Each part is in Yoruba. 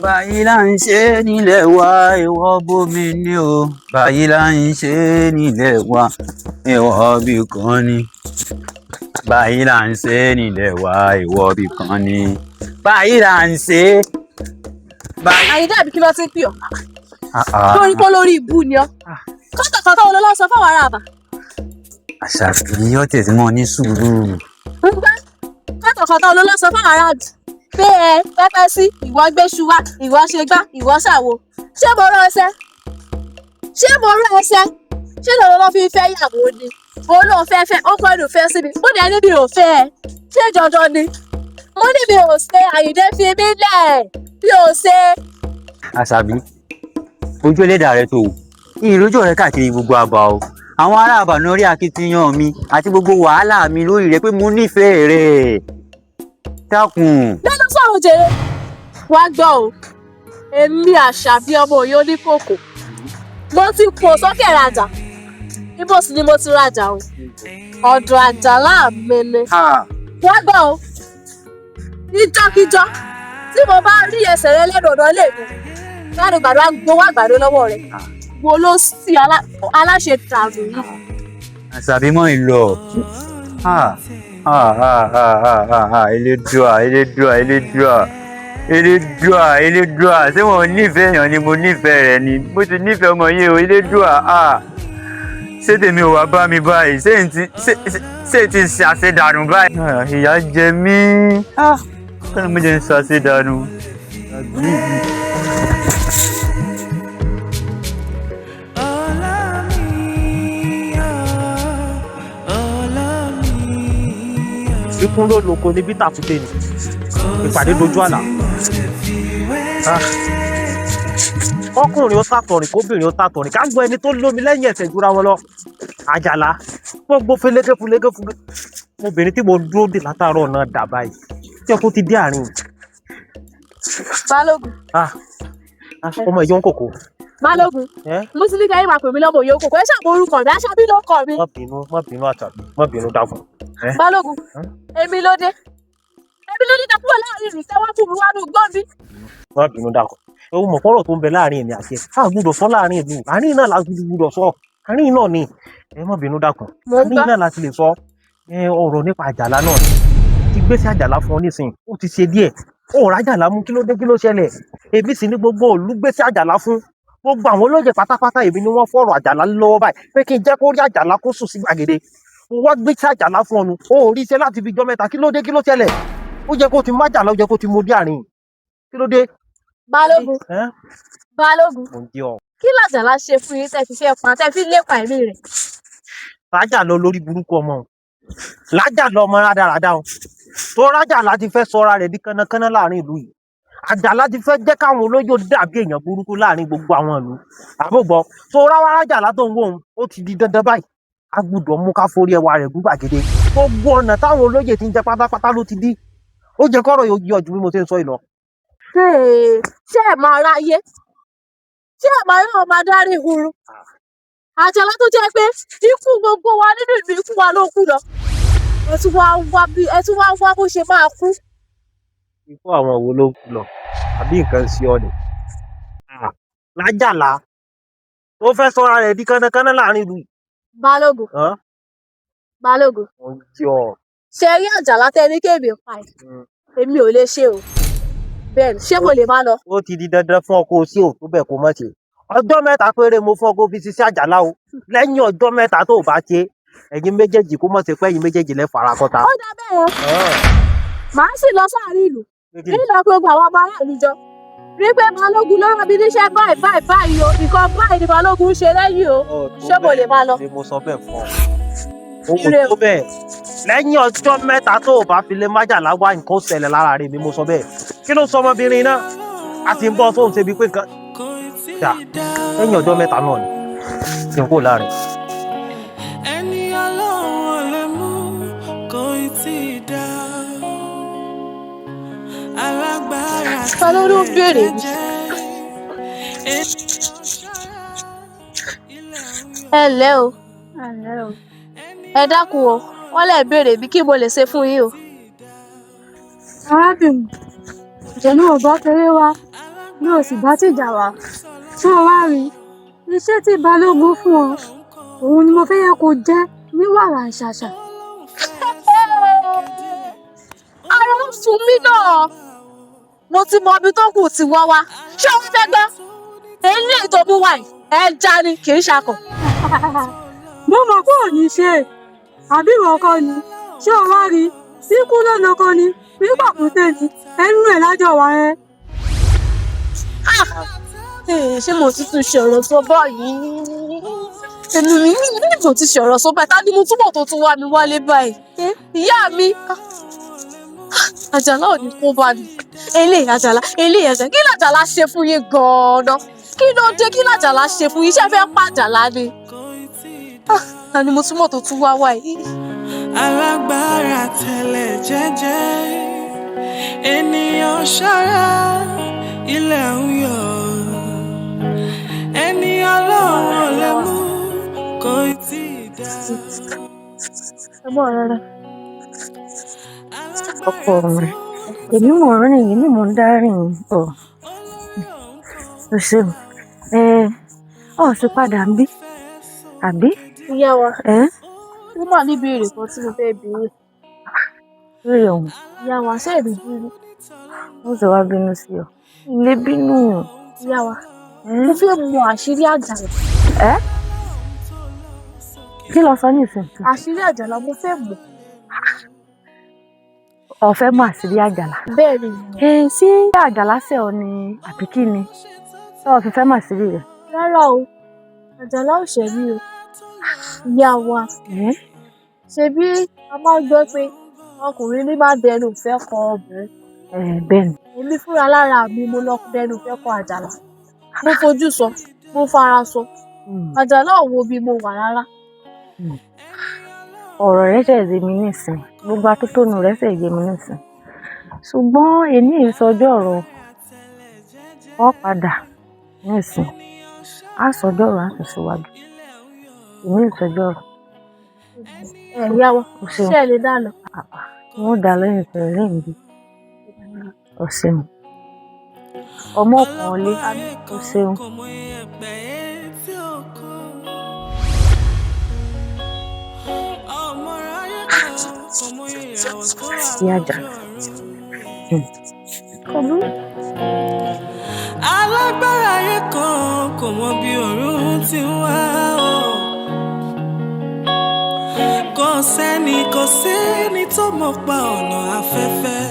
Báyìí là ń ṣe nílẹ̀ wa, ìwọ bómi ní o. Báyìí là ń ṣe nílẹ̀ wa, ìwọ bí kan ní. Báyìí là ń ṣe nílẹ̀ wa, ìwọ bí kan ní. Báyìí là ń ṣe. Àyíndé, àbí kí ló ti ń pè ọ́? Lórí pé lórí ibú ni ọ́. Kọ́tọ̀kọ́tọ̀ wo ló lọ sọ fáwọn ará àbà? Àṣàbí, ọ̀tẹ̀ tí mo ní sùúrù. Ń gbá kọ́tọ̀kọ́tọ̀ wo ló lọ sọ fáwọn ará àbà pé ẹ pẹ́pẹ́ sí ìwọ gbéṣu wá, ìwọ ṣe gbá, ìwọ ṣàwo. Ṣé mo rán ẹsẹ̀? Ṣé mo rán ẹsẹ̀? Ṣé lọ́wọ́ lọ́ fi fẹ́ yàwó ni? Òun ló fẹ́ fẹ́, ó kọ́ ẹnu fẹ́ sí mi. Mo dẹ̀ ní mi ò fẹ́ ẹ. Ṣé dandan ni? Mo ní mi ò ṣe. Àyíndé, fi mí lẹ̀, mi ò ṣe. Àṣàbí, ojú ẹlẹ́dàá rẹ tó o ìrójú rẹ káàkiri gbogbo àbá o. Àwọn ará àbá náà rí akitiyan mi àti gbogbo wàhálà mi lórí rẹ pé mo nífẹ̀ẹ́ rẹ. Dákun. Lẹ́nu sọ̀rọ̀ jèrè. Wá gbọ́ o, èmi Àṣàbí ọmọ òye oníkòkò, mo ti pò sókè rajà. Ibo sì ni mo ti rajà o? Ọ̀dọ̀ Àjàlá mi ni. Wá gbọ́ o, ìjọ́kíjọ́ tí mo bá rí ẹsẹ̀ rẹ lẹ́nu ọ̀nà ilé mi, lẹ́nu gbàdúrà, gbowó àgbàdo lọ́wọ́ rẹ. Wo ló sí aláṣẹ dàrú yìí. Àṣàbí, mọ́ ìlọ. Elédùà, Elédùà, Elédùà, Elédùà, Elédùà, ṣé wọn ò nífẹ̀ẹ́ èèyàn ni? Mo nífẹ̀ẹ́ rẹ ni, mo ti nífẹ̀ẹ́ ọmọ yìí o. Elédùà, ṣé tèmi ò wá bá mi báyìí? Ṣé n ti ṣé ti ṣe àṣedànù báyìí? Ìyà jẹ mí, kí ni mo jẹ ń ṣe àṣedànù? Ikú ló lóko níbi tàkúté ni ìpàdé dojú àlà. Ọkùnrin ó tàtọ̀rìn, kóbìnrin ó tàtọ̀rìn, ká gbọ́ ẹni tó lómi lẹ́yìn ẹsẹ̀ jura wọn lọ. Àjàlá, gbogbo fẹlẹ́gẹ́ fúlẹ́gẹ́ fúlẹ́, obìnrin tí mo dúró dè látàárọ̀ náà dà báyìí tí ọkọ ti dé àárín. Balógun. Ah, ah, ọmọ ìyá ń kòkó. Balógun. Ẹ́? Mo ti ní kẹ́yìn máa pè mí lọ́mọ òye okòkò. Ẹ ṣàmú orúkọ mi, Àṣàbí ló kọ mi. Má bínú, má bínú, Àṣàbí, má bínú, dákun. Ẹ́? Balógun. Ẹ́? Èmi ló dé, èmi ló dé tẹ kúrò láàrin ìlú, tẹ wá fún mi wá nù gbọ́n mi. Má bínú, dákun. Ó mọ̀ pọ́rọ̀ tó ń bẹ láàrin èmi àti ẹ̀, a gbúdọ̀ sọ láàrin ìlú. Àárín náà la gbúdọ̀ sọ, àárín náà ni. Ẹ má bínú, dákun. Mo ń àárín gbọ́. náà la ti lè sọ. Ẹ, ọ̀rọ̀ nípa Àjàlá náà ni. Ti gbé sí Àjàlá fún ọ nísìnyí, ó ti ṣe díẹ̀ ó rà Àjàlá mú. Kí ló dé? Kí ló ṣẹlẹ̀? Èmi sì ní gbogbo òlú gbé sí Àjàlá fún gbogbo àwọn olóyè pátápátá. Èmi ni wọ́n fọ̀rọ̀ Àjàlá lọ́wọ́ báyìí pé kí n jẹ́ kó rí Àjàlá kó sùn sí gbàgede. Mo wá gbé sí Àjàlá fún ọnu, ó rí iṣẹ́ láti fi jọ́ 3. Kí ló dé? Kí ló ṣẹlẹ̀? Ó jẹ́ kó ti má Àjàlá, ó jẹ́ kó ti mú dé àárín. Kí ló dé? Balógun. Ẹ́? Balógun. Mo ń jẹ́ ọ. Kí làjàlá ṣe fún yín tẹ fi fẹ́ pa, tẹ fi lépa ẹ̀mí rẹ̀? Lájà lọ lórí burúkú ọmọ o, lájà lọ ọmọ rádaràda o. Tó rájà láti fẹ́ sọra rẹ̀ di kánnakánná láàrin ìlú yìí. Àjàlá ti fẹ́ jẹ́ káwọn olóyè dàbí èèyàn burúkú láàrin gbogbo àwọn ìlú àbúgbọ́. Tó ráwá rájà látò ń wò ó, ó ti di dandan báyìí, a gbọ́dọ̀ mú ká forí ẹwà rẹ̀ gún gbàgede. Gbogbo ọ̀nà táwọn olóyè ti ń jẹ pátápátá ló ti dí. Ó jẹ́ kọ́rọ̀ yóò yí ọ̀jú bí mo ṣe ń sọ yìí lọ. Hey, ṣé ẹ máa ráyé? Ṣé ẹ máa rí ọmọ adarí huru? Àjàlá tó jẹ́ pé ikú gbogbo wa nínú ìlú, ikú wa ló kú lọ, ẹ tún wá wá bí ẹ tún wá wá bó ṣe máa kú. Ikú àwọn wo ló kú lọ? Àbí nǹkan ṣe ọ ni? Lájàlá tó fẹ́ sọra rẹ̀ di kánnakánná láàrin ìlú yìí. Balógun. Hàn? Balógun. Mo ń jẹ́ ọ. Ṣe rí Àjàlá tẹ ní kéèmí pa ẹ, èmi ò lè ṣe o. Bẹ́ẹ̀ ni, ṣé mo lè máa lọ? Ó ti di dandan fún ọ kó o sí òtún bẹ́ẹ̀ kó má ṣe. Ọjọ́ 3 péré mo fún ọ kó fi ṣiṣẹ́ Àjàlá o. Lẹ́yìn ọjọ́ 3 tó o bá ṣe, ẹ̀yin méjèèjì, kó mọ̀ ṣe pé ẹ̀yin méjèèjì lẹ́ fara kọ́ta. Ó dá bẹ́ẹ̀, màá sì lọ sáàrin ìlú nílò pé gbogbo àwọn ọmọ aráàlú jọ rí pé Balógun ló rán mi níṣẹ́ báyìí báyìí báyìí o. Nǹkan báyìí ni Balógun ń ṣe lẹ́yìn o. Ṣé mo lè máa lọ? Ni mo sọ bẹ́ẹ̀ fún ọ. O kò Ire o. tó bẹ́ẹ̀. Lẹ́yìn ọjọ́ 3 tó o bá fi lè májàlá wá, nǹkan ó ṣẹlẹ̀ lára rẹ̀ mi. Mo sọ bẹ́ẹ̀. Kí ló sọ ọmọbìnrin náà? A ti ń bọ́ sóhun ṣe bíi pé nǹkan dà. Lẹ́yìn ọjọ́ 3 náà ni kí n kó láàrin. Ẹni Ọlọ́run ò lè mú kò ì tí ì dá. Alágbára Ta ló ló ń béèrè mi? jẹ́ ènìyàn ṣọ́ra, ilẹ̀ ń yọ. Ẹ ǹlẹ́ o, ẹ dákun o. Wọ́n lè béèrè bí kí mo lè ṣe fún yín o. Arábìnrin, ìjẹ́ náà bá kéré wá. Mi ò sì bá tìjà wá. Ṣé o wá rí iṣẹ́ tí Balógun fún ọ, òun ni mo fẹ́ yẹ kó jẹ́ ní wàrà ṣàṣà. Ara ń sun mí náà, mo ti mọ ibi tó kù ti wá wá. Ṣé o fẹ́ gbọ́? Eléyìí tó mú wá yìí, ẹja ni, kì í ṣakọ̀. Mo mọ̀ pé ò ní ṣe é, àbí ìwọ kọ́ ni? Ṣé o wá rí ikú lọ́nà kan ni bí pàkúté ni ẹnu ẹ̀ lájọ wà ẹ́. Ṣé mo ti tún ṣọ̀rọ̀ sọ báyìí? Ẹnu mi ní mo ti ṣọ̀rọ̀ sọ báyìí. Ta ni mo túbọ̀ tó tún wá mi wálé báyìí? Ìyá mi. Àjàlá ò ní kó bá mi. Eléyìí Àjàlá, eléyìí Àjàlá. Kí làjàlá ṣe fún yín gan-an? Kí ló dé? Kí làjàlá ṣe fún yín? Ṣé ẹ fẹ́ pa Àjàlá ni? Ta ni mo túmọ̀ tó tún wá wá yìí? Alágbára tẹ̀lẹ̀ jẹ́jẹ́, ènìyàn ṣọ́ra, ilẹ̀ ń yọ̀. Ẹni Ọlọ́run ò lè mú kò tí ì dá. Ẹ mọ̀ rárá. Ọkọ rẹ, èmi mò ń rìn, èmi mò ń dá rìn ọ. O ṣeun. Ẹ ọ sì padà ń bí, àbí? Ìyá wa, Ẹ ó mà ní ìbéèrè kan tí mo fẹ́ bi yín. Lórí ọ̀hún. Ìyá wa, ṣé ẹ̀ ní bínú? Ó sì wá bínú sí ọ, ilé bínú. Ìyá wa, mo fẹ́ mọ àṣírí Àjàlá. Ẹ kí ló sọ nísìnyí? Àṣírí Àjàlá mo fẹ́ mọ̀. Ọ̀fẹ́ mọ àṣírí Àjàlá? Bẹ́ẹ̀ ni. Ẹ sí Àjàlá ṣe ọ ni àbí kí ni tó o fi fẹ́ mọ àṣírí rẹ̀? Rárá o, Àjàlá ò ṣẹ̀ mí o. Ìyá wa, ṣebí a máa ń gbọ́ pé ọkùnrin ní máa ń dẹnu ìfẹ́ kọ obìnrin. Bẹ́ẹ̀ ni. Èmi fúnra lára mi, mo lọ dẹnu ìfẹ́ kọ Àjàlá. Mo fojú sọ, mo fara sọ. Àjàlá ò wo bí mo wà rárá. Ọ̀rọ̀ rẹ̀ ṣẹ̀ yé mi nísìn, gbogbo atótónu rẹ̀ ṣẹ̀ yé mi nísìn, ṣùgbọ́n èmi ìsọjọ́ ọ̀rọ̀ ọ padà nísìn, á sọjọ́ ọ̀rọ̀ á sì síwájú. Èmi ìsọjọ́ ọ̀rọ̀. Ẹ ìyá wa, O ṣeun. ṣé ẹ lè dá lọ? Wọn ò dá lẹ́yìn tẹ̀lé lẹ́yìn bí. O ṣeun, ọmọ ọkàn lé. O ṣeun. Ìyá Àjàlá. Alágbára ayé kan kò mọ bí òórùn ti ń wá o. Kò sẹ́ni, kò sẹ́ni tó mọ̀ pa ọ̀nà afẹ́fẹ́.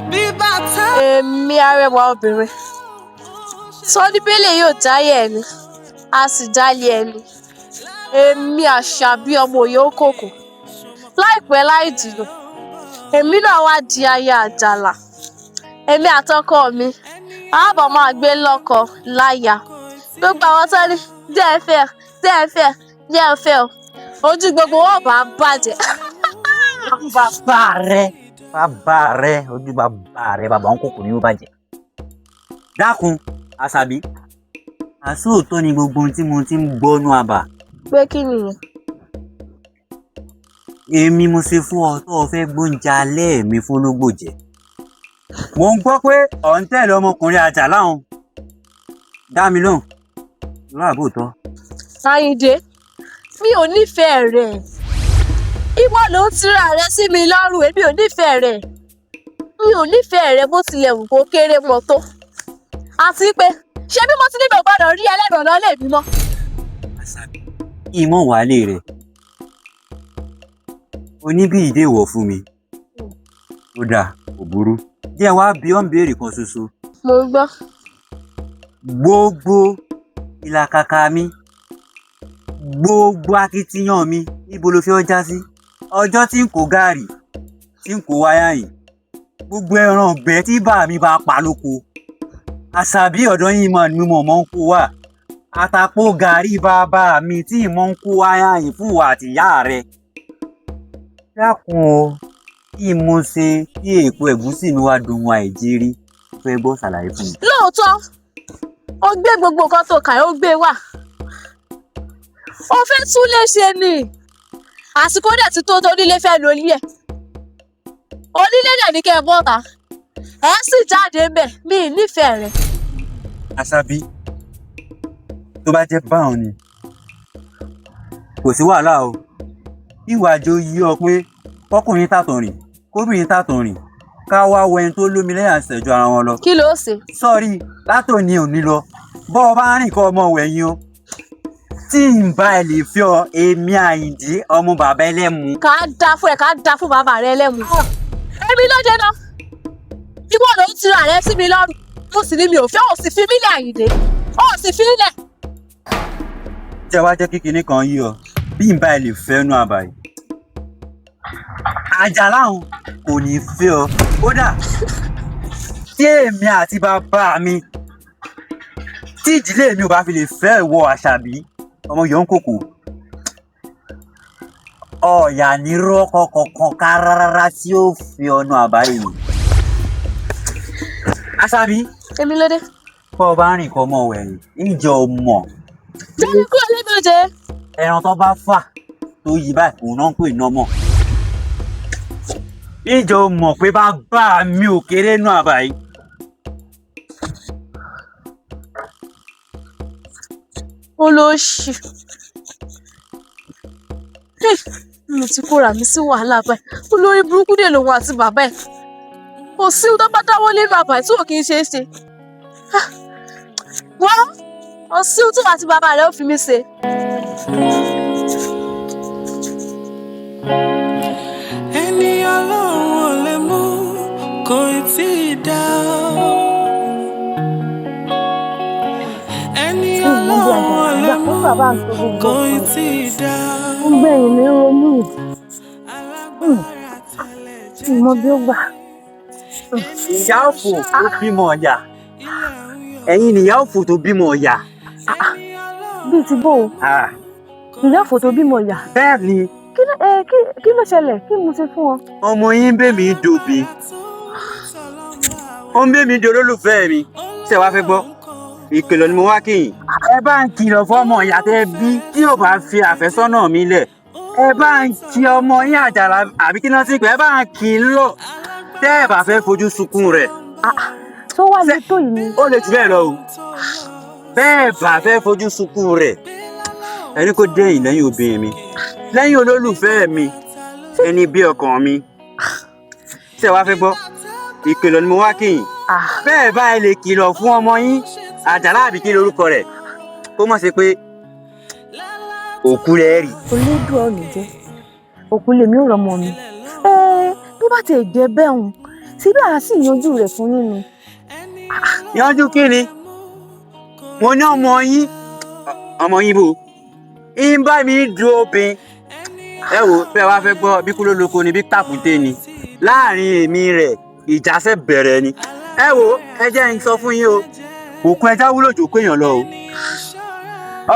Bí bàtà. Èmi arẹwà obìnrin sọdí bẹ́lẹ̀ yóò jáyé ẹni, a sì jálé ẹni. Èmi Àṣàbí ọmọ òye òkòkò, láìpẹ́ láì jìnnà èmi náà wá di aya Àjàlá. Èmi àtọkọ mi àbọ̀ máa gbé lọ́kọ láya. Gbogbo àwọn tó ní jẹ́ ẹ fẹ́, jẹ́ ẹ fẹ́, jẹ́ ẹ fẹ́ o, ojú gbogbo wọn bá bàjẹ́. Bàbá rẹ, bàbá rẹ, ojú bàbá rẹ, bàbá ń kókò ní ó bàjẹ́. Dákun Àṣàbí, àsóòótọ́ ni gbogbo ohun tí mo ti ń gbọ́nú àbà? Pé kí nìyẹn? Èmi mo ṣe fún ọ tó o fẹ́ gbóúnjẹ alẹ́ mi fún ológbò jẹ. Mo ń gbọ́ pé ọ̀ ń tẹ̀lé ọmọkùnrin Àjàlá òun. Dá mi lóhùn, lọ́wọ́ àbóòtọ́. Àyìndé, mi ò nífẹ̀ẹ́ rẹ̀. Ìwọ ló ń tira rẹ sí mi lọ́rùn. Èmi ò nífẹ̀ẹ́ rẹ̀, mi ò nífẹ̀ẹ́ rẹ̀, bó tilẹ̀ wù kó kéré mọ́ tó. Àti pé ṣé bí mo ti ní mi ò gbọ́dọ̀ rí ẹlẹ́dọ̀ọ́nà lè mi mọ́. Àṣàbí, ìmọ̀ wàhálẹ̀ rẹ̀ oníbí ìdèwọ̀ fún mi. Ó dáa, kò burú. Jẹ́ wá bí ọ́n béèrè kan ṣoṣo. Mo ń gbọ́. Gbogbo ìlàkàkà mi, gbogbo akitiyan mi, níbo ló fi ọ́ já sí? Ọjọ́ tí n kò gaàrí, tí n kò wáyà yìí, gbogbo ẹran ọ̀gbẹ́ tí bá mi bá pa lóko, Àṣàbí, ọ̀dọ́ yìí mọ̀ ni mo mọ̀ ń kó wà. Àtàpọ̀ gàrí bàbá mi tí mò ń kó wáyà yìí fún wa àtìyá rẹ̀. Dákun o, kí mo ṣe kí èèpo ẹ̀gúsí mi wá dùn àìjírí? Fẹ́ gbọ́, ṣàlàyé fún mi. Lóòótọ́, ó gbé gbogbo nǹkan tó kà, ó gbé wá, ó fẹ́ tún lè ṣe ni. Àsìkò dẹ̀ ti tó, tonílé fẹ́ lórí ẹ̀. Onílé dẹ̀ ní kẹ́ ẹ bọ́ta. Ẹ sì jáde ń bẹ̀, mi ì nífẹ̀ẹ́ rẹ̀. Àṣàbí, tó bá jẹ́ báwọn ni, kò sí wàhálà o. Ìwà àjò yí ọ pé kọkùnrin tàtọ̀ rìn, kóbìnrin tàtọ̀ rìn, ká wá wọ ẹni tó lómi lẹ́yìn àṣẹjù ara wọn lọ. Kí ló ṣe? Sọ́ọ̀rì, látòní òní lọ, bọ́ ọ bá rìn kọ́ ọmọ wẹ̀yìn o. Tí n bá ẹ lè fi ọ, èmi Àyìndé ọmọ bàbá ẹlẹ́mu. Ká da fún ẹ, ká da fún bàbá rẹ ẹlẹ́mu. Èmi ló dé náà. Ìwọ ló ń tira rẹ sí mi lọ́rùn. Mo sì ní mi ò fẹ́, ò sì fi mí lẹ̀ Àyìndé. Ò sì fi mí lẹ̀. Jẹ́ wá jẹ́ kí kinní kan yí ọ, bí n bá ẹ lè fẹ́ nú àbàyè. Àjàlá òun kò ní fẹ́ ọ. Kódà tí èmi àti bàbá mi, tí ìdílé mi ò bá fi lè fẹ́ ìwọ Àṣàbí, ọmọ yòó ń kòkò. Ọ̀yà ní rọ́kọ̀ kankan ká rárá tí ó fi ọ̀nà àbáyé yìí. Àṣàbí. Èmi ló dé. Bọ́ ọ bá rìn kọ́ ọmọ wẹ̀yìn, ìjọ mọ̀. Jẹ́ kúrò lẹ́nu jẹ. Ẹran tó bá fà tó yí báyìí, òun náà ń pè ní ọmọ. Ìjọ mọ̀ pé bàbá mi ò kéré nù àbáyé. Olóṣì. Mo ti kóra mi sí wàhálà báyìí. Olórí burúkú dè lòun àti bàbá ẹ̀. Kò sí ohun tó bá dáwọ́ lé bàbá ẹ̀ tí ò kí ń ṣe é ṣe. Wọ́n kò sí ohun tí àti bàbá rẹ̀ ó fi mí ṣe. Ẹni Ọlọ́run ò lè mú kò tí ì dá o. Ẹni Ọlọ́run ò lè mú kò tí ì dá o. Ó gbẹ̀yìn mi ronú ìmọ̀ bí ó gbà. Ìyá òfò tó bímọ ọ̀yà. Ẹ̀yin nìyá òfò tó bímọ ọ̀yà. Bíi ti bó o, ìyá òfò tó bímọ ọ̀yà. Bẹ́ẹ̀ ni. Kí ló ṣẹlẹ̀? Kí mo ṣe fún ọ? Ọmọ yín ń bẹ̀ mí dòbí. Ó ń bẹ̀ mí di olólùfẹ́ mi. Ṣé wàá fẹ́ gbọ́? Ìkìlọ̀ ni mo wá kí yín. Ẹ bá ń kìlọ̀ fọ́mọ ìyá tẹ́ bí tí ò bá fi àfẹ́sọ́nà mi lẹ̀. Ẹ bá ń kí ọmọ yín Àjàlá àbí kí náà sì pé ẹ bá ń kì í lọ. Tẹ́ ẹ bá fẹ́ fojú sunkún rẹ̀. Tó wá lè tó yìí ni. Ó lè jù bẹ́ẹ̀ lọ o. Bẹ́ẹ̀ bá fẹ́ fojú sunkún rẹ̀. Ẹni kò dẹ́yìn lẹ́yìn obìnrin mi. Lẹ́yìn olólùfẹ́ mi. Ẹni bí ọkàn mi. Ṣé wàá fẹ́ gbọ́? Ìkìlọ̀ ni mo wá kí yín. Bẹ́ẹ̀ bá ẹ lè kìlọ̀ fún ọmọ yín Àjàlá àbí kí lorúkọ rẹ̀ kó má ṣe pé òkú rẹ̀ rí. Olódùn ọ̀nì jẹ́ òkú lèmi ò rọmọ mi. Tó bá tiẹ̀ jẹ́ bẹ́ẹ̀ hùn síbí àá sì yanjú rẹ̀ fún nínú. Yanjú kí ni? Mo ní ọmọ yín ọmọ yín bò ń bá mi du obìn. Ẹ wò bẹ́ẹ̀ wá fẹ́ gbọ́ bí kúló lóko ni bí tàkúté ni láàrin èmi rẹ̀ ìjà ṣe bẹ̀rẹ̀ ni. Ẹ wò ẹ jẹ́ n sọ fún yín o, òkú ẹja wúlò jòkó èèyàn lọ o.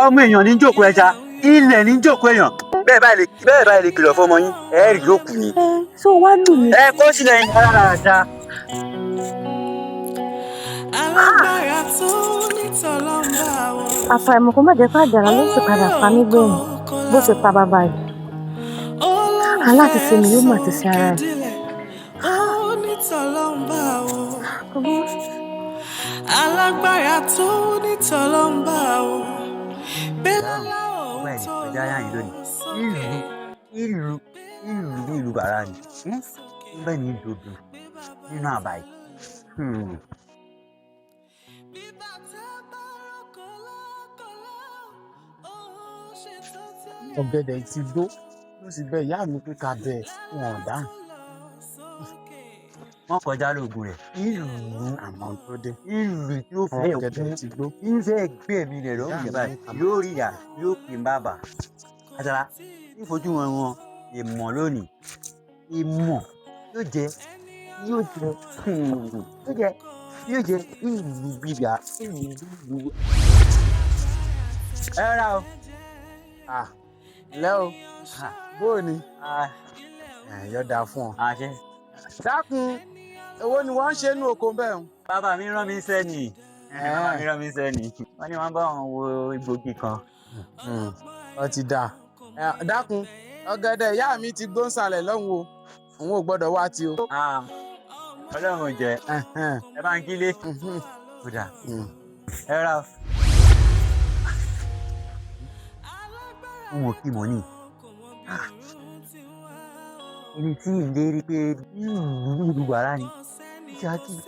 Ọmọ èèyàn ní jòkó ẹja, ilẹ̀ ní jòkó èèyàn. Bẹ́ẹ̀ báyìí lè kìlọ̀ fọmọ yín, ẹ rí òkú ni. Ṣé o wá lù mí? Ẹ kó sílẹ̀ yín rárá. Alágbára tó nítọ́lọ́mbà wọn. Àfàìmọ̀ kó má jẹ́ pé Àjàlá ló sì padà pa mí gbẹ̀yìn bó ṣe pa bàbá yìí. Aláàtìṣe mi yóò mà ti ṣe ara ẹ̀. Ó nítọ́lọ́mbà wọn. Alágbára tó nítọ́lọ́mbà wọn. Bẹ́lá òun tó lọ sókè. Ìlú ìlú ní ìlú bàrà ni ń bẹ́ẹ̀ ní dòdò nínú àbá yìí. Ọ̀gẹ̀dẹ̀ ti gbó, ló sì bẹ ìyá mi pé ká bẹ wọn ò dáhùn. Wọ́n kọjá lóògùn rẹ̀. Ìlú àmọ́ tó dé. Ìlú tí ó fẹ́ Ọ̀gẹ̀dẹ̀ ti gbó. Ìfẹ́ gbé mi rẹ̀ lọ́rùn yẹn báyìí. Yóò rí ìyá, yóò pè ń bàbà. Àjàlá, ìfojú wọn wọn ìmọ̀ lónìí. Ìmọ̀ yóò jẹ, yóò jẹ, yóò jẹ, yóò jẹ ìlú gbígbà, ìlú gbígbà. Ẹ rà o. Lẹ́ o, bóò ni? Yóò dáa fún ọ. Àṣẹ. Dákun, èwo ni wọ́n ń ṣe nínú oko bẹ́ẹ̀ o? Bàbá mi rán mi sẹ́ni. Bàbá mi rán mi sẹ́ni. Wọ́n ní wọ́n bá wọn wo egbògi kan. Ó ti dáa. Dákun, ọ̀gẹ̀dẹ̀ ìyá mi ti gbó ń sàlẹ̀ lọ́hùn o. Òun ò gbọ́dọ̀ wá ti o. Ọlọ́run jẹ́ ẹ bá ń kílé. Kódà ẹ ra o. N ò kí mọ̀ ní. Ẹni tí ì lè rí pé ìlú wàrà ni. Ṣé a kì í?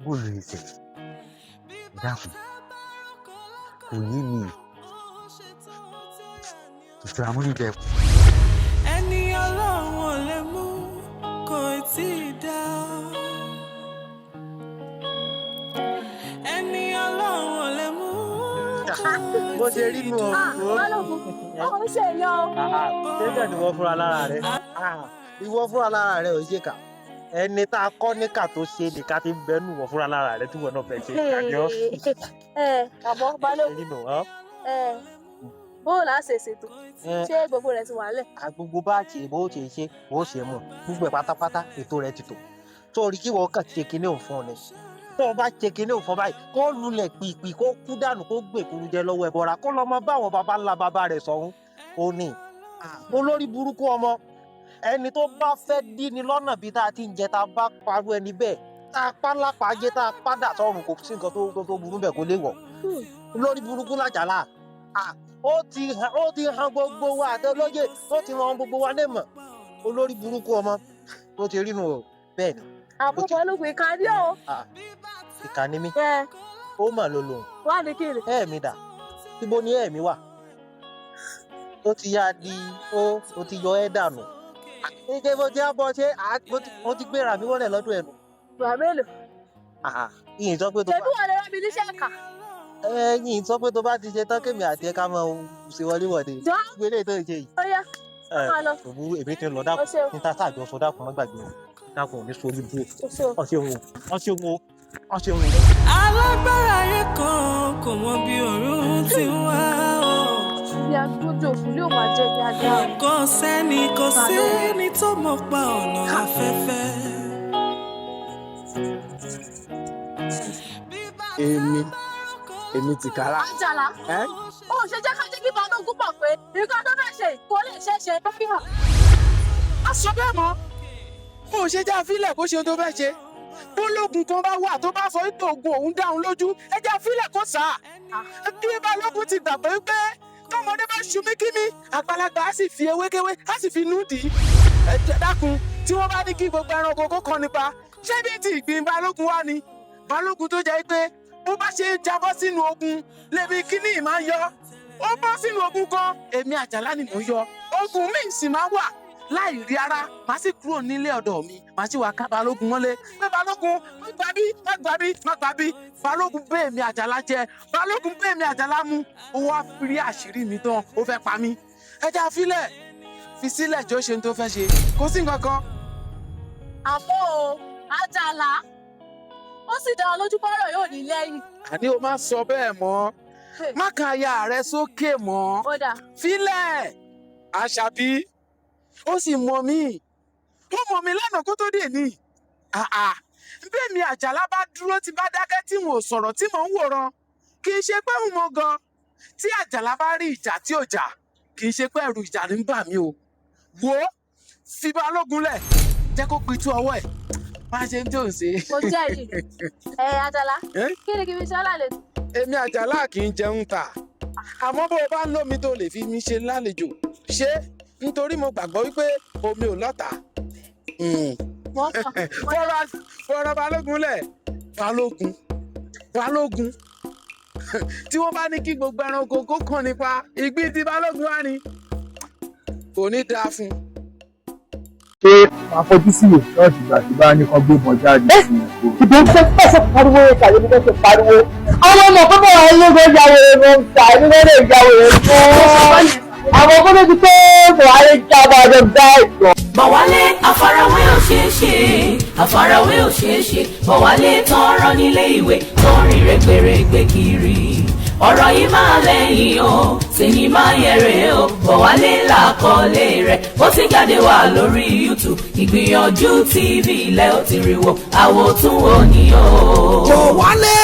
Bóòlù ẹsẹ̀ dákun kò yé mi. Ìtura múnijẹ. Ẹni Ọlọ́run ò lè mú kò tí ì dá. Ẹni Ọlọ́run ò lè mú Bó ṣe rí nù ọ. Balógun, ó ń ṣe èèyàn o. Ṣé ni wọ́n fúnra lára rẹ̀? Ìwọ fúnra lára rẹ̀ ò ṣe kà. Ẹni tá a kọ́ níkà tó ṣe nìka ti ń bẹnu wọ̀ fúnra lára rẹ̀ tí wọ́n náà fẹ́ ṣe ìkànnì ọ́. Àmọ́ Balógun, Nínú ọ́. bó o là á ṣe ṣètò? Ṣé gbogbo rẹ̀ ti wà lẹ̀? Gbogbo bá ṣe bó ṣe ṣe bó ṣe mú gbogbo ẹ̀ pátápátá ètò rẹ̀ ti tò. Torí kí wọ́n kàn ṣe kinní òun fún ọ ni. Tó o bá ṣe kinní òun fún ọ báyìí, kó lulẹ̀ pìpì kó kú dànù kó gbèkúrú jẹ lọ́wọ́ ẹ̀bọra kó lọ́mọ báwọn baba ńlá baba rẹ̀ sọ̀hún. Ó ní olórí burúkú ọmọ ẹni tó bá fẹ́ dí ni lọ́nà bí tá a ti ń jẹ tá a bá parú ẹni bẹ́ẹ̀ tá a pa lápá jẹ tá a padà sọ́run kò sí nǹkan tó burú bẹ́ẹ̀ kó lè wọ̀. Olórí burúkú làjàlá ó ti hàn gbogbo wa àtẹlóye ó ti hàn gbogbo wa lè mọ̀ olórí burúkú ọmọ tó ti rí nu o bẹ́ẹ̀ ni. Àmọ́ Balógun, ìkà ni o. Ìkà ni mí. Ó mà ló lòun. Wá ní kí ni. Ẹ̀ẹ̀mí dà, ibo ni ẹ̀ẹ̀mí wà? Ó ti yá di ó ti yọ ẹ́ dànù. Ike mo ti á bọ ṣé mo ti gbéra mi wọlé lọ́dún ẹnu. Ìgbà mélòó? Ìyìn sọ pé tó bá. Ṣèbí wọ́n lè rán mi níṣẹ́ kà? Ẹ̀yin sọ pé tó bá ti ṣe tán kémi àti ẹ ká máa ṣe wọléwọ̀de. Jọ́. Gbé eléyìí tó ń ṣe yìí. Ó yá, máa lọ. Òwúrò èmi ti ń lọ dákun. Níta sáàjọ sọ dákun má gbàgbé o. Dákun ò ní sórí bú o. Ọ ṣeun o, ọ ṣeun o, ọ ṣeun o. Alágbára ayé kan kò mọ bí òórùn ti ń wá o. Bí agbójú òkú yóò máa jẹ́ bí ajá o. Kò sẹ́ni kò sẹ́ni tó mọ̀ pa ọ̀nà afẹ́fẹ́. Èmi tìkára. Àjàlá, ó ṣe jẹ́ ká jẹ́ kí Balógun pọ̀ pé nǹkan tó fẹ́ ṣe kò lè ṣeé ṣe. A sọ bẹ́ẹ̀ mọ́, ó ṣe jẹ́ àfilẹ̀ kó ṣe ohun tó fẹ́ ṣe. Bólógun kan bá wà tó bá sọ ètò ogun òun dáhùn lójú, ẹ jẹ́ àfilẹ̀ kó sà á. Bí Balógun ti gbàgbọ́ pé tọmọdé bá ṣu mí kí mi, àgbàlagbà á sì fi ewékéwé á sì fi nú dì í. Ẹ dákun, tí wọ́n bá ní kí gbogbo ẹranko kó kan nípa, ṣé bí ti ìgbín Balógun wá ni? Balógun tó jẹ́ pé bó bá ṣe jábọ́ sínú ogun lèmi kíní máa ń yọ. Ó bọ́ sínú ogun kan, èmi Àjàlá ni mò ń yọ. Ogun mi sì máa wà láì rí ara, màá sì kúrò nílé ọ̀dọ̀ mi, màá sì wá ká Balógun mọ́lé. Pé Balógun, má gbà bí, má gbà bí, má gbà bí. Balógun bẹ́ẹ̀ mi Àjàlá jẹ, Balógun bẹ́ẹ̀ mi Àjàlá mu. Ó wá rí àṣírí mi tán, ó fẹ́ pa mí. Ẹ jẹ́ àfilẹ̀, fi sílẹ̀ jọ ṣe ohun tó fẹ́ ṣe. Kò sí nǹkan kan. Àmọ́ o, Àjàlá, ó sì dá ọ lójú pọ́rọ̀ yóò ní lẹ́yìn. Àní o má sọ bẹ́ẹ̀ mọ́. Má kan aya rẹ sókè mọ́. Ó dà. Fílẹ̀! Àṣàbí, ó sì mọ̀ mí. Ó mọ̀ mí lánàá kó tó dé ní. Bẹ́ẹ̀ mi Àjàlá bá dúró tí bá dákẹ́ tí n ò sọ̀rọ̀ tí mò ń wòran. Kì í ṣe pé ń mọ gan. Tí Àjàlá bá rí ìjà tí ò jà, kì í ṣe pé ẹ̀rù ìjà ní ń bà mí o. Wo fi Balógun lẹ̀, jẹ́ kó pitú ọwọ́ ẹ̀. Má ṣe ń tó ń ṣe. Mo jẹ́rìí rẹ̀. Ẹ Àjàlá, kí ni kí n fi ṣe ọ́ lálejò? Èmi Àjàlá kì í jẹun ta. Àmọ́ bó o bá ń lómi tó lè fi mi ṣe lálejò, ṣé nítorí mo gbàgbọ́ wípé omi ò lọ́tà. Fọ́rọ̀ Balógun lẹ̀, Balógun, Balógun. Tí wọ́n bá ní kí gbogbo ẹranko kó kàn nípa ìgbín tí Balógun wá ni, kò ní dáa fún un. Ṣé máa fojú sí ìwé ṣọ́ọ̀ṣì ìgbà tí bá ní kan gbé ìbọn jáde sí i? Ìbọn fẹ́ fẹ́ pariwo tàbí mo fẹ́ pariwo. Àwọn ọmọ pípọ̀ wà ní ọgbẹ́ ìyàwó rẹ̀ ló ń ta ẹni wọ́n lè yàwó rẹ̀ fún. Àwọn kó ló ti pé Buhari jábọ̀ àjọ gbá ìgbọ̀n. Bọ̀wálé àfarawé ò ṣeé ṣe, àfarawé ò ṣeé ṣe. Bọ̀wálé tán rán nílé ìwé tó ń rìn rẹ́gbẹ̀rẹ́gbẹ̀ kiri. Ọ̀rọ̀ yìí máa lẹ́yìn o, sinimá yẹn rèé o. Bọ̀wálé làkọlé rẹ̀, ó ti jáde wá lórí YouTube. Ìgbìyànjú TV ilẹ̀ ó ti rí wò, àwòtún òní o. Bọ̀wálé,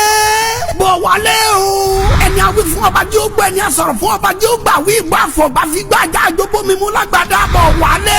Bọ̀wálé o. Ẹni awí fún ọba jẹ́ ó gbọ́, ẹni a sọ̀rọ̀ fún ọba jẹ́ ó gbà, wí ìgbà àfọ̀bá fi gbà já àjọbó mi mú lágbàdá bọ̀ wálé.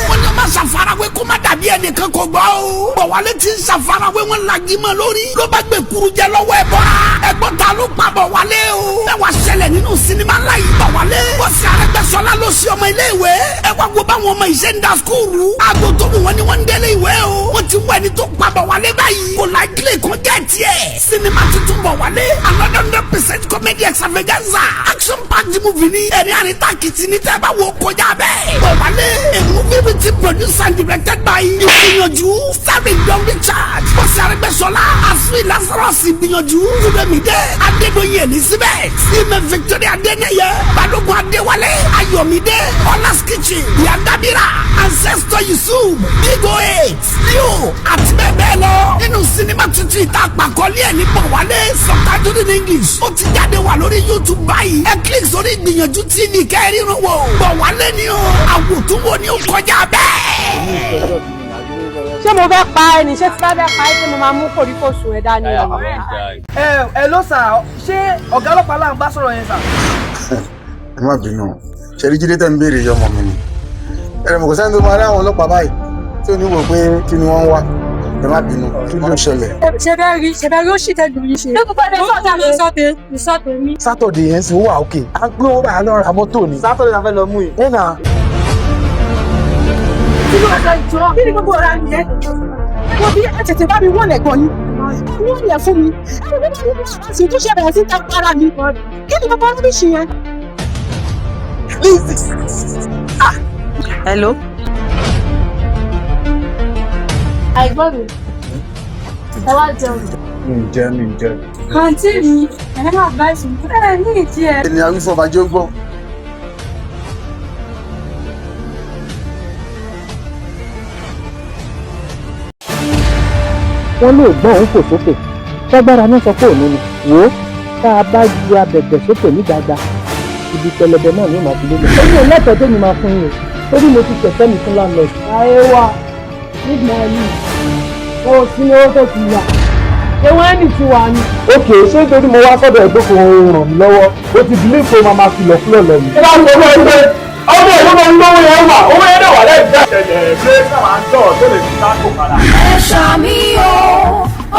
Wọ́n ní ọmọ ṣàfarawé kó má dàbí ẹnìkan kò gbọ́ o. Bọ̀wálé ti ń ṣàfarawé, wọn lagi mọ́ lórí. Ló bá gbé kuru jẹ lọ́wọ́ ẹ bọ́ra. Ẹgbọ́n, ta ló pa Bọ̀wálé o? Bẹ́ẹ̀ wá ṣẹlẹ̀ nínú sinimá ńlá yìí, Bọ̀wálé. Bọ́sì Arẹ́gbẹ́ṣọlá ló ṣe ọmọ ilé ìwé. Ẹ wá wo báwọn ọmọ ìṣe ń da school. Aago tó wù wọ́n ni wọ́n ń délé ìwé o. Wọ́n ti wọ ẹni tó pa Bọ̀wálé báyìí. Kò láìkílè kó jẹ́ tiẹ̀. Sinimá tuntun Bọ̀wálé. Another 100% comedy extravaganza. Action packed movie ni. Ẹ̀rín àríntàkìtì ní tẹ́ bá wo kọjá bẹ́ẹ̀. Bọ̀wálé. A movie written, produced and directed by Ìgbìyànjú. Starring Don Richard. Bọ́sì Arẹ́gbẹ́ṣọlá. Asui Lazarus Ìgbìyànjú. Rúbẹ̀mídé. Adédọ̀yìn Elizabeth. Ime Victoria Adéníyẹ. Balógun Adéwálé. Ayọ̀mídé. Ọlás Kitchen. Yandabira. Ancestor Yusuf. Big O eight. Leo. Àti bẹ́ẹ̀ bẹ́ẹ̀ lọ. Nínú sinimá tuntun ìta àpàkọ́lé ẹ̀ ní Bọ̀wálé. Subtitled in English. Ó ti jáde wà lórí YouTube báyìí. Ẹ click sórí Ìgbìyànjú TV kẹ́rìnrún wò. Bọ̀wálé ni o. Àwòtúnwò ni ó kọjá bẹ́ẹ̀. Ṣé mo fẹ́ pa ẹ ní? Ṣé tí bá fẹ́ pa ẹ, ṣé mo máa mú kòríkòsùn ẹ dání o? Ẹ ló sà, ṣé ọ̀gá ọlọ́pàá là ń bá sọ̀rọ̀ yẹn, sà? Ẹ má bínú, ṣe rí Jídé tẹ́ ń béèrè yìí, ọmọ mi ni. Ẹ̀rọ mọ̀ kò sẹ́ni tó máa rí àwọn ọlọ́pàá báyìí tí ò ní wò pé kí ni wọ́n ń wá. Ẹ má bínú, kí ló ṣẹlẹ̀? Ṣe bẹ́ẹ̀ rí ó sì tẹ́jú yìí ṣe. Mo sọ tèmi. Saturday yẹn sì wà òkè, à ń gbé owó báyà lọ ra mọ́tò ni. Saturday la fẹ́ lọ mú yìí. Ẹ nà. Kí ló ṣe jọ? Kí ni gbogbo ọ̀rá nìyẹn? Mo bí ẹ tètè bá mi wọ́n ẹ̀gbọ́n yín. Ẹ wọ́n yẹn fún mi. Ẹ wọ́n bí wọ́n sì tún ṣe bẹ̀rẹ̀ sí ta para mi. Kí ni gbogbo rubbish yẹn? Hello. Àìgbọ́n mi, ẹ wá jẹun. Mi ì jẹ, mi ì jẹ. Àǹtí mi, ẹ má bá ìsìn. Ẹ ní ìdí ẹ. Ẹni awífọ́ bá jẹ́ ó gbọ́. Wọ́n lóò gbọ́n òun fò sókè, ṣágbára náà sọ pé òun ni. Wò ó, tá a bá ju abẹ̀bẹ̀ sókè ní gbàgbà, ibi pẹlẹbẹ náà ni ó máa fi lélẹ̀. Èmi ò lẹ́tọ̀ọ́ tèmi máa fún yín o, torí mo ti ṣẹ̀fẹ́ mi fún landlord. Ayé wa, nígbà yìí, kò sí ní owó tó ti yà. Ṣé wọ́n ní ti wà ní? Ok, ṣé nítorí mo wá sọ́dọ̀ ẹ̀gbọ́n kò ràn mí lọ́wọ́, o ti believe pé o máa fi lọ́kúlọ̀ lọ mi. Ẹ bá ń sọ fún ẹ pé ọmọ ìlú máa ń lówó yẹn wà, owó yẹn náà wà lẹ́yìn. Ṣẹlẹ̀ pé sábà ń tọ̀ tó lè fi sáàkó padà. Ẹ ṣàmì o,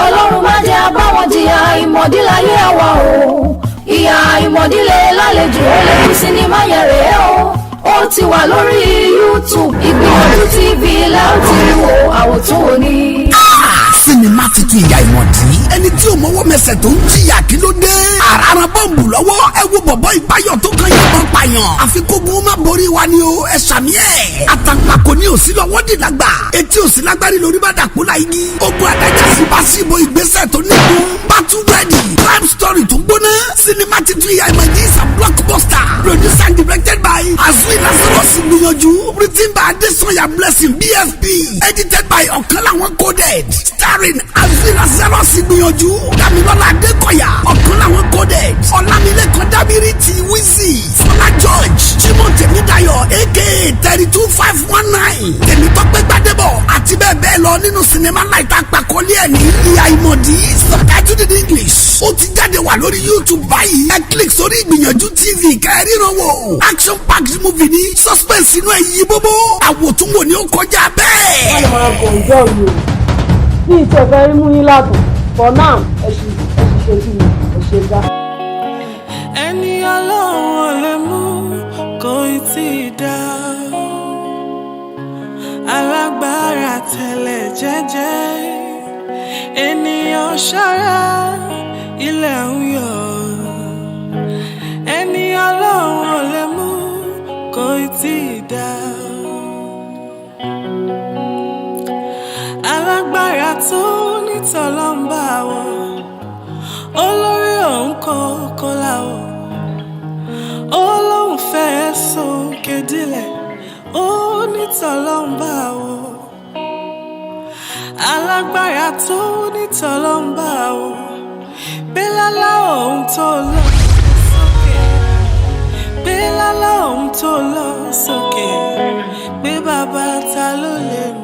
Ọlọ́run má jẹ́ abáwọn jìyà ìmọ̀díláyé àwa o. Ìyà ìmọ̀dílé lálejò, ó lè fi sinimá yẹn rèé o. Ó ti wà lórí YouTube, Ìgbìyànjú TV láti wo àwòtún òní. Sinimá titun Ìyá Ìmọ̀dí. Ẹni tí o mọwọ́ mẹsẹ̀ tó ń jìyà, kí ló dé? Àràràn bọ́ǹbù lọ́wọ́. Ẹ wo bọ̀bọ̀ ìbáyọ̀ tó kan yìnbọn pààyàn. Àfikógun má borí wa ni o, ẹ sàmì ẹ̀. Àtàǹpàkò ní òsì lọ́wọ́ dìlágbà. Etí òsì lágbárí lórí bá dàpọ̀ la igi. Ogun adájà sí bá sí ibo ìgbésẹ̀ tó nígun. Battle ready, crime story tó gbóná. Sinimá titun Ìyá Ìmọ̀dí is a blockbuster. Produced and directed by Azui Lazarus Gbìyànjú. Written by Adesanya Blessing BFB. Edited by Ọ̀kanláwọn Coded. Starring Azui Lazarus Gbìyànjú. Damilola Adekoya. Ọ̀kanláwọn Coded. Ọlámilékan Dábírí ti Wizzy. Fọlá George. Jimoh Tèmídayọ̀ aka 32519. Tèmítọ́pẹ́ Gbádébọ̀ àti bẹ́ẹ̀ bẹ́ẹ̀ lọ nínú sinimá láìta àpàkọ́lé ẹ̀ ní Ìyá Ìmọ̀dí, subtitled in English. Ó ti jáde wà lórí YouTube báyìí. Ẹ click sórí Ìgbìyànjú TV kẹ́rìnrán wò. Action packed movie ní, suspense inú ẹ̀ yí bóbó. Àwòtúnwò ni ó kọjá bẹ́ẹ̀. Wọ́n lè máa bọ̀ ìjọ mi o. Bí ìtẹ̀ fẹ́ rí mú yín ládùn, for now, ẹ ṣì ṣe kí ni, ẹ ṣe gbá. Ẹni Ọlọ́run ò lè mú kò ì tí ì dá. Alágbára tẹ̀lẹ̀ jẹ́jẹ́, ènìyàn ṣọ́ra, ilẹ̀ ń yọ̀. Ẹni Ọlọ́run ò lè mú kò ì tí ì dá. Alágbára tó nítọ̀lọ́ ń bá wọ̀, olórí òun kò kó láwọ̀, ó lóun fẹ́ sókè dílẹ̀, ó nítọ̀lọ́ ń bá wọ̀. Alágbára tó nítọ̀lọ́ ń bá wọ̀, bílálá òun tó lọ sókè, bílálá òun tó lọ sókè, pé bàbá ta ló lè mí.